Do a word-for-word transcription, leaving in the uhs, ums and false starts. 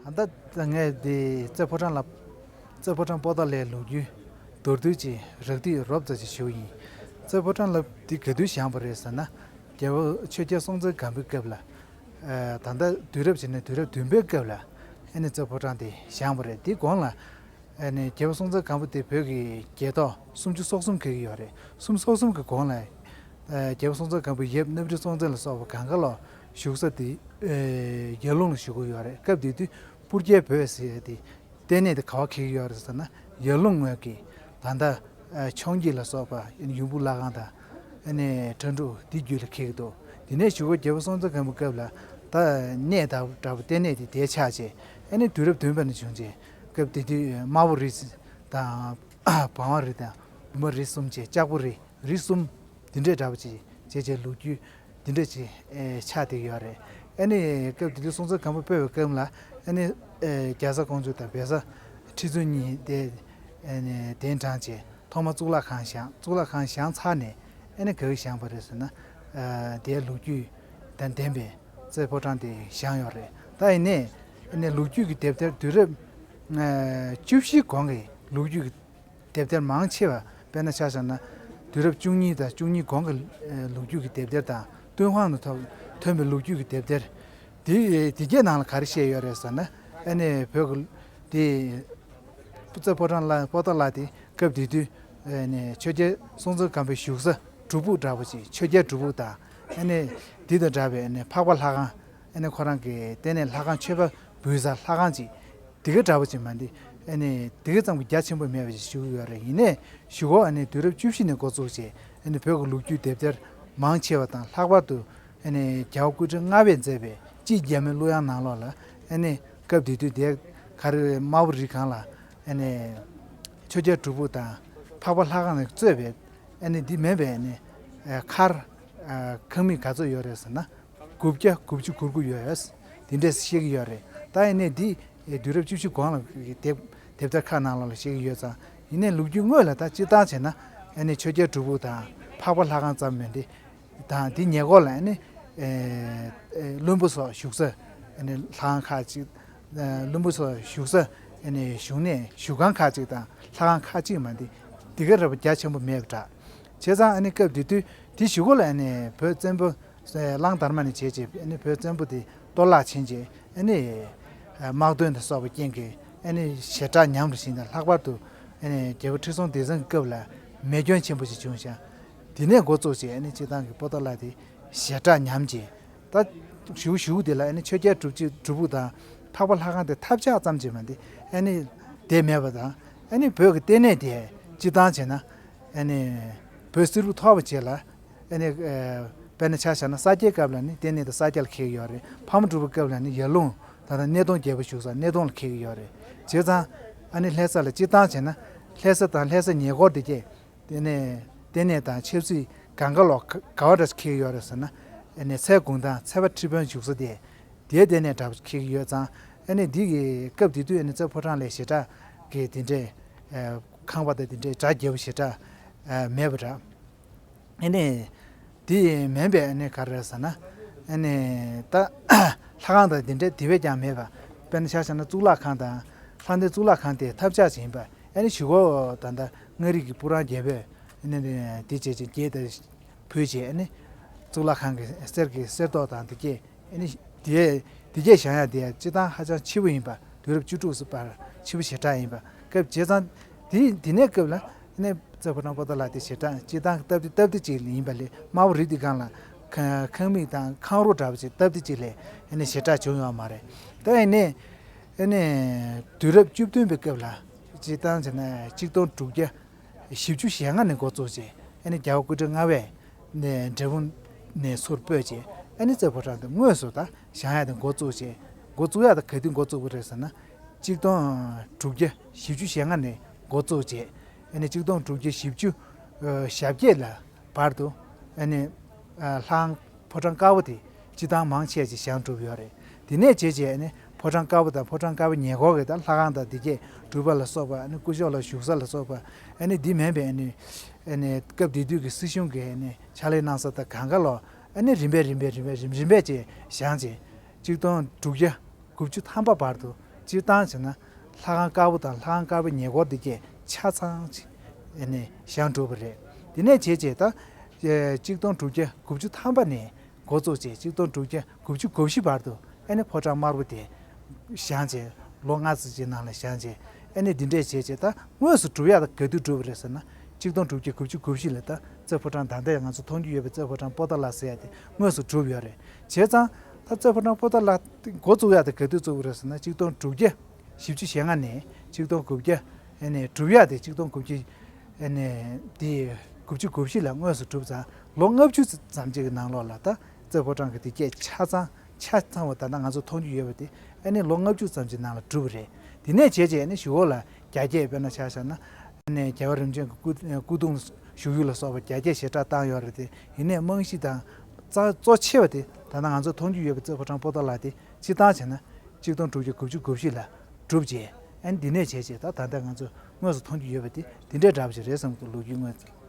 ད་ལྟ་ངས་འདི་རྩེ་ཕོ་བྲང་ལ། རྩེ་ཕོ་བྲང་པོ་ཏཱ་ལའི་ལོ་རྒྱུས་མདོར་བསྡུས་ཅིག་རགས་བསྡུས་རོབ་ཙམ་ཅིག་ཞུ་ཡིན། རྩེ་ཕོ་བྲང་ལ་འདི་ག་དུས་བཞེངས་པ་རེད་ཟེར་ན། རྒྱལ་པོ་ཆོས་རྒྱལ་སྲོང་བཙན་སྒམ་པོའི་སྐབས་ལ། ད་ལྟ་དུས་རབས་བྱས་ན་དུས་རབས་བདུན་པའི་སྐབས་ལ་ཨ་ནི་རྩེ་ཕོ་བྲང་དེ་བཞེངས་པ་རེད། དེའི་གོང་ལ་ཨ་ནི་རྒྱལ་པོ་སྲོང་བཙན་སྒམ་པོ་དེ་བོད་ཀྱི་རྒྱལ་ཐོག་སུམ་ཅུ་སོ་གསུམ་གྱི་ཡོད་རེད། སུམ་ཅུ་སོ་གསུམ་གྱི་གོང་ལ་རྒྱལ་པོ་སྲོང་བཙན་སྒམ་པོའི་ཡབ་གནམ་རི་སྲོང་བཙན་ལ་སོགས་པ་གང་ག་ལོག་བཞུགས་ས་དེ་ཡར་ཀླུང་ལ་བཞུགས་ཀྱི་ཡོད་རེད། སྐབས་དེ་དུས་སྤུར་རྒྱལ་བོད་ཟེར་ཡ་དེ། ལྟེ་གནས་དེ་ག་པར་འཁེལ་གྱི་ཡོད་རེད་ཟེར་ན། ཡར་ཀླུང་ངོས་ཀྱི་ད་ལྟ་ཨ་འཕྱོངས་རྒྱས་ལ་སོགས་པ་ཡུམ་བུ་བླ་སྒང་དང་། ཨ་ནི་ཁྲ་འབྲུག་འདི་རྒྱུད་ལ་འཁེལ་གྱི་འདུག་དེ་ནས་གཞུག་གུ་རྒྱལ་པོ་སྲོང་བཙན་སྒམ་པོའི་སྐབས་ལ་ད་གནས་དང་འདྲ་བོ་ལྟེ་གནས་དེ་དེར་ཆགས་བྱས། ཨ་ནི་དུས་རབས་བདུན་པ་ནས་བྱུང་བྱས། སྐབས་དེ་དུས་དམར་པོ་རི་དང་བང་བ་རི་དང་འབུམ་པ་རི་གསུམ་བྱས། ལྕགས་པོ་རི། རི་གསུམ་འདི་འདྲའི་འདྲ་པོ་ཅིག་བྱས་བྱས་ལོ་རྒྱུས་འདི་འདྲ་ཅིག་ཨེ་ཆགས་བསྡད་ཡོད་རེད། ཨ་ནི་སྐབས་དེ་དུས་སྲོང་བཙན་སྒམ་པོ་སྤོས་པའི་སྐབས་ལ་ཨ་ནི་ཨེ་རྒྱ་བཟའ་ཀོང་ཇོ་དང་བལ་བཟའ་ཁྲི་བཙུན་གཉིས་དེ་ཨ་ནི་གདན་དྲངས་བྱས། ཐོག་མར་གཙུག་ལག་ཁང་བཞེངས། གཙུག་ལག་ཁང་བཞེངས་ཚར་ནས་ཨ་ནི་ག་གི་བཞེངས་པ་རེད་ཟེར་ན། ཨ་དེའི་ལོ་རྒྱུས་དང་ལྡན་པའི་རྩེ་ཕོ་བྲང་དེ་བཞེངས་ཡོད་རེད། ད་ཡིན་ནའི་ཨ་ནི་ལོ་རྒྱུས་ཀྱི་དེབ་ཐེར་དུས་རབས་ཨ་བཅུ་བཞིའི་གོང་གི་ལོ་རྒྱུས་ཀྱི་དེབ་ཐེར་མང་ཆེ་བ། དཔེར་ན་ཆ་བཞག་ན་དུས་རབས་བཅུ་གཉིས་དང་བཅུ་གཉིས་གོང་གི་ཨ་ལོ་རྒྱུས་ཀྱི་དེབ་ཐེར་དང་། ཏུན་ཧོང་ནས་ཐོན་ཐོན་པའི་ལོ་རྒྱུས་ཀྱི་དེབ་ཐེར། དེ་དེ་གའི་ནང་ལ་ག་རེ་བཤད་ཡོད་རེད་ཟེར་ན། ཨ་ནི་བོད་ཀྱི་དེ་རྩེ་ཕོ་བྲང་ལ་པོ་ཏཱ་ལ་དེ་སྐབས་དེ་དུས་ཨ་ནི་ཆོས་རྒྱལ་སྲོང་བཙན་སྒམ་པོའི་བཞུགས་ས་སྒྲུབ་ཕུག་འདྲ་པོ་ཅིག་ཆོས་རྒྱལ་སྒྲུབ་ཕུག་དང་། ཨ་ནི་འདི་དང་འདྲ་བའི་ཨ་ནི་འཕགས་པ་ལྷ་ཁང་། ཨ་ནི་ཁོ་རང་གི་ལྟེ་གནས་ལྷ་ཁང་མཆོད་པ་འབུལ་ས་ལྷ་ཁང་ཅིག་དེ་ག་འདྲ་པོ་ཅིག་མ་འདི། ཨ་ནི་དེ་ག་ཙམ་གྱི་རྒྱ་ཆེན་པོ་མེད་པ་ཞིག་ཞུ་གི་ཡོད་རེད། ཡིན་ནའི་གཞུག་གུ་ཨ་ནི་དུས་རབས་བཅུ་བཞི་ནས་འགོ་བཙུགས་བྱས། ཨ་ནི་བོད་ཀྱི་ལོ་རྒྱུས་དེབ་ཐེར་མང་ཆེ་བ་དང་། ལྷག་པར་དུ་ཨ་ནི་རྒྱལ་བ་སྐུ་ཕྲེང་ལྔ་པས་མཛད་པའི་ཅིག་རྒྱལ་མོའི་གླུ་དབྱངས་ནང་ལོགས་ལ། ཨ་ནི་སྐབས་དེ་དུས་དེ་ག་རེ་དམར་པོ་རི་སྒང་ལ་ཨ་ནི་ཆོས་རྒྱལ་སྒྲུབ་ཕུག་དང་འཕགས་པ་ལྷ་ཁང་ནས་གཙོས་པའི་ཨ་ནི་འདི་མིན་པའི་ཨ་ནི་མཁར་ཁང་མིག་ག་ཚོད་ཡོད་རེད་ཟེར་ན། དགུ་བརྒྱ་དགུ་བཅུ་གོ་དགུ་ཡོད། དེ་འདྲས་བཤད་ཀྱི་ཡོད་རེད། ད་ཡིན་ནའི་འདི་དུས་རབས་བཅུ་བཞི་གོང་ལ་དེབ་དེབ་ཐེར་ཁག་ནང་ལོགས་ལ་བཤད་ཀྱི་ཡོད་ཙང་། ཡིན་ནའི་ལོ་རྒྱུས་དངོས་ལ་ད་སྤྱིར་བཏང་བྱས་ན། ཨ་ནི་ཆོས་རྒྱལ་སྒྲུབ་ཕུག་དང་འཕགས་པ་ལྷ་ཁང་ཙམ་མིན་ཏེ། དང་དེ་ཉེ་འཁོར་ལ་ཨ་ནི་ཨེ་ཨེ་བློན་པོ་སོགས་བཞུགས་ས་ཨ་ནི་ལྷ་ཁང་ཁག་ཅིག་ཨེ་བློན་པོ་སོགས་བཞུགས་ས་ཨ་ནི་བཞུགས་གནས་བཞུགས་ཁང་ཁག་ཅིག་དང་ལྷ་ཁང་ཁག་ཅིག་མ་འདི་འདི་ག་རེ་བ་རྒྱ་ཆེན་པོ་མེད་པ་འདྲ། བྱས་ཙང་ཨ་ནི་སྐབས་དེ་དུས་དེ་གཞུག་གུ་ལ་ཨ་ནི་བོད་བཙན་པོ་གླང་དར་མ་ནས་བྱས་རྗེས་ཨ་ནི་བོད་བཙན་པོ་དེ་གཏོར་བརླག་ཕྱིན་རྗེས། ཨ་ནི་དམག་དོན་དང་སོགས་པའི་རྐྱེན་གྱིས་ཨ་ནི་ཞེ་དྲག་ཉམས་རུ་ཕྱིན་དང་། ལྷག་པར་དུ་ཨ་ནི་རྒྱལ་པོ་ཁྲི་སྲོང་ལྡེ་བཙན་གྱི་སྐབས་ལ་མེ་སྐྱོན་ཆེན་པོ་ཞིག་བྱུང་ཞིང་། དེ་ནས་འགོ་བཙུགས་བྱས་ཨ་ནི་སྤྱིར་བཏང་གི་པོ་ཏཱ་ལ་དེ་ཞེ་དྲག་ཉམས་རྗེས། ད་གཞུག་གཞུག་དེ་ལ་ཨ་ནི་ཆོས་རྒྱལ་སྒྲུབ་ཅིག་སྒྲུབ་ཕུག་དང་འཕགས་པ་ལྷ་ཁང་དེ་ཐབས་ཆག་ཙམ་གྱིས་མ་འདི་ཨ་ནི་བསྡད་མེད་པ་དང་། ཨ་ནི་བོད་ཀྱི་ལྟེ་གནས་དེ་སྤྱིར་བཏང་བྱས་ན་ཨ་ནི་བོད་བསིལ་པོ་ཐོབ་པ་བྱས་ལ། ཨ་ནི་ཨ་དཔེར་ན་ཆ་བཞག་ན་ས་སྐྱའི་སྐབས་ལ་ནི་ལྟེ་གནས་དེ་ས་སྐྱ་ལ་འཁེལ་གྱི་ཡོད་རེད། ཕག་མོ་གྲུ་པའི་སྐབས་ལ་ནི་ཡར་ཀླུང་། ད་ལྟ་སྣེ་གདོང་རྒྱལ་པོ་བཞུགས་ས་སྣེ་གདོང་ལ་འཁེལ་གྱི་ཡོད་རེད། བྱས་ཙང་ཨ་ནི་ལྷ་ས་ལ་སྤྱིར་བཏང་བྱས་ན། ལྷ་ས་དང་ལྷ་ས་ཉེ་འཁོར་དེ་གས། དེ་ནས་ལྟེ་གནས་དང་ཆབ་སྲིད་གང་ག་ལོག་ག་ག་བ་འདྲ་ཞིག་འཁེལ་གྱི་ཡོད་རེད་ཟེར་ན། ཨ་ནི་ཚལ་གུང་ཐང་ཚལ་པ་ཁྲི་དཔོན་བཞུགས་ས་དེ། དེའི་ལྟེ་གནས་འདྲ་པོ་འཁེལ་གྱི་ཡོད་ཙང་། ཨ་ནི་འདི་གི་སྐབས་དེ་དུས་ཨ་ནི་རྩེ་ཕོ་བྲང་ལས་ཞེ་དྲག་གི་དེ་འདྲའི་ཨ་ཁང་པ་དང་དེ་འདྲའི་གྲ་རྒྱས་པོ་ཞེ་དྲག་ཨ་མེད་པ་འདྲ། ཨ་ནི་དེ་མིན་པའི་ཨ་ནི་ག་རེ་ཟེར་ན། ཨ་ནི་ད་ལྷ་ཁང་དང་དེ་འདྲའི་དེ་བས་ཀྱང་མེད་པ། དཔེར་ན་ཆ་བཞག་ན་གཙུག་ལག་ཁང་དང་། ལྷ་ལྡན་གཙུག་ལག་ཁང་དེ་ཐབས་ཆག་ཅིག་ཡིན་པ། ཨ་ནི་གཞུག་གུ་ད་ལྟ་མངའ་རིས་ཀྱི་སྤུ་རངས་རྒྱལ་པོས་ཨ་ནི་དེ་བྱས་ཅིང་རྒྱས་དང་ཕུལ་བྱས། ཨ་ནི་གཙུག་ལག་ཁང་གི་གསེར་གྱི་གསེར་ཏོག་དང་དེ་གས། ཨ་ནི་དེ་དེ་གས་བཞེངས་ཡ་དེ་སྤྱིར་བཏང་ཧ་ཅང་ཕྱི་པོ་ཡིན་པ། དུས་རབས་བཅུ་དྲུག་ཙམ་བར་ཕྱི་པོ་ཞེ་དྲག་ཡིན་པ། སྐབས་བྱས་ཙང་དེ་དེ་ནས་སྐབས་ལ་ཨ་ནི་རྩེ་ཕོ་བྲང་པོ་ཏཱ་ལ་དེ་ཞེ་དྲག་སྤྱིར་བཏང་སྟབས་བདེ་སྟབས་བདེ་ཅིག་ཡིན་པ་ལས། དམར་པོ་རི་དེ་སྒང་ལ་ཁང་ཁང་མིག་དང་ཁང་རོ་འདྲ་པོ་ཅིག་སྟབས་བདེ་ཅིག་ལས་ཨ་ནི་ཞེ་དྲག་བྱུང་ཡོད་མ་རེད། ད་ཨ་ནི་ཨ་ནི་དུས་རབས་བཅུ་བདུན་པའི་སྐབས་ལ་སྤྱིར་བཏང་བྱས་ན་གཅིག་སྟོང་དྲུག་བརྒྱ་བཞི་བཅུ་ཞེ་ལྔ་ནས་འགོ་བཙུགས་བྱས། ཨ་ནི་རྒྱལ་བ་སྐུ་ཕྲེང་ལྔ་པས་ནས་འབྲས་སྤུངས་ནས་ཚུར་སྤོས་བྱས། ཨ་ནི་རྩེ་ཕོ་བྲང་དེ་དངོས་སུ་ད་བཞེངས་ཡ་དེ་འགོ་བཙུགས་བྱས། འགོ་བཙུགས་ཡ་དེ་ག་དུས་འགོ་བཙུགས་པ་རེད་ཟེར་ན། གཅིག་སྟོང་དྲུག་བརྒྱ་བཞི་བཅུ་ཞེ་ལྔ་ནས་འགོ་བཙུགས་བྱས། ཨ་ནི་གཅིག་སྟོང་དྲུག་བརྒྱ་བཞི་བཅུ་ཞེ་བརྒྱད་ལ་བར་དུ། ཨ་ནི་ལྷ་ཁང་ཕོ་བྲང་དཀར་པོ་དེ་སྤྱིར་བཏང་མང་ཆེ་ཅིག་བཞེངས་གྲུབ་ཡོད་རེད། དེ་ནས་བྱས་རྗེས་ཨ་ནི་ཕོ་བྲང་དཀར་པོ་དང་ཕོ་བྲང་དཀར་པོ་ཉེ་འཁོར་གྱི་ད་ལྷ་ཁང་དང་དེ་གས་སྒྲུབ་པ་ལ་སོགས་པ། ཨ་ནི་སྐུ་ཞབས་ལ་བཞུགས་ས་ལ་སོགས་པ། ཨ་ནི་འདི་མིན་པའི་ཨ་ནི་ཨ་ནི་སྐབས་དེ་དུས་ཀྱི་སྲིད་གཞུང་གི་ཨ་ནི་ཕྱག་ལས་གནང་ས་དང་གང་ག་ལོག་ཨ་ནི་རིམ་པས་རིམ་པས་རིམ་པས་རིམ་རིམ་པས་བྱས་བཞེངས་བྱས། གཅིག་སྟོང་དྲུག་བརྒྱ་དགུ་བཅུ་ཐམ་པ་བར་དུ་ སྤྱིར་བཏང་བྱས་ན་ལྷ་ཁང་དཀར་པོ་དང་ལྷ་ཁང་དཀར་པོའི་ཉེ་འཁོར་དེ་གས་ཆ་ཚང་ཅིག་ཨ་ནི་བཞེངས་གྲུབ་པ་རེད། དེ་ནས་བྱས་རྗེས་ད་ཆིག་སྟོང་དྲུག་བརྒྱ་དགུ་བཅུ་ཐམ་པ་ནས་འགོ་བཙུགས་བྱས་ཆིག་སྟོང་དྲུག་བརྒྱ་དགུ་བཅུ་གོ་བཞི་བར་དུ་ཨ་ནི་ཕོ་བྲང་དམར་པོ་དེ་བཞེངས་བྱས་ལོ་ལྔ་ཙམ་ཅིག་ནང་ལ་བཞེངས་བྱས་ཨ་ནི་འདི་འདྲས་བྱས་རྗེས་ད་དངོས་སུ་གྲུབ་ཡག་ད་ག་དུས་གྲུབ་པ་རེད་ཟེར་ན་ཆིག་སྟོང་དྲུག་བརྒྱ་དགུ་བཅུ་གོ་བཞི་ལ་ད་རྩེ་ཕོ་བྲང་ད་ལྟ་ཡང་ང་ཚོ་མཐོང་རྒྱུ་ཡོད་པའི་རྩེ་ཕོ་བྲང་པོ་ཏཱ་ལ་ཟེར་ཡག་དེ་དངོས་སུ་གྲུབ་ཡོད་རེད། བྱས་ཙང་ད་རྩེ་ཕོ་བྲང་པོ་ཏཱ་ལ་འགོ་བཙུགས་ཡག་དེ་ག་དུས་བཙུགས་པ་རེད་ཟེར་ན་ཆིག་སྟོང་དྲུག་བརྒྱ་བཞི་བཅུ་ཞེ་ལྔ་ནས་ཆིག་སྟོང་དགུ་བརྒྱ་ཨ་ནས་གྲུབ་ཡག་དེ་ཆིག་སྟོང་དགུ་བརྒྱ་ཨ་ནས་དེ་དགུ་བཅུ་གོ་བཞི་ལ་དངོས་སུ་གྲུབ་ཙང་ལོ་ལྔ་བཅུ་ཙམ་ཅིག་གི་ནང་ལོགས་ལ་ད་རྩེ་ཕོ་བྲང་གི་དེ་སྐད་ཆ་ཚང་ཆ་ཚང་བ་ད་ལྟ་ང་ཚོ་མཐོང་རྒྱུ་ཡོད་པ་དེ་ཨ་ནི་ལོ་ལྔ་བཅུ་ཙམ་ཅིག་ནང་ལ་གྲུབ་པ་རེད། དེ་ནས་བྱས་རྗེས་ཨ་ནི་གཞུག་གུ་ལ་རྒྱ་སྐྱེད་དཔེར་ན་ཆ་བཞག་ན་ཨ་ནི་རྒྱལ་བ་རིམ་བྱོན་གྱི་སྐུ་སྐུ་གདུང་བཞུགས་ཡུལ་ལ་སོགས་པ་རྒྱ་སྐྱེད་ཞེ་དྲག་བཏང་ཡོད་རེད་དེ། ཡིན་ནའི་རྨང་གཞི་དང་རྩ་གཙོ་ཆེ་བ་དེ་ད་ལྟ་ང་ཚོ་མཐོང་རྒྱུ་ཡོད་པའི་རྩེ་ཕོ་བྲང་པོ་ཏཱ་ལ་དེ་སྤྱིར་བཏང་བྱས་ན་ཆིག་སྟོང་དྲུག་བརྒྱ་དགུ་བཅུ་གོ་བཞི་ལ་གྲུབ་རྗེས་ཨ་ནི་འདི་ནས་བྱས་རྗེས་ད་ད་ལྟ་ང་ཚོ་དངོས་སུ་མཐོང་རྒྱུ་ཡོད་པ་དེ་འདི་འདྲའི་འདྲ་པོ་ཞིག་རེད་བསམ་གྱི་འདུག་ལོ་རྒྱུས་དངོས་ཚན།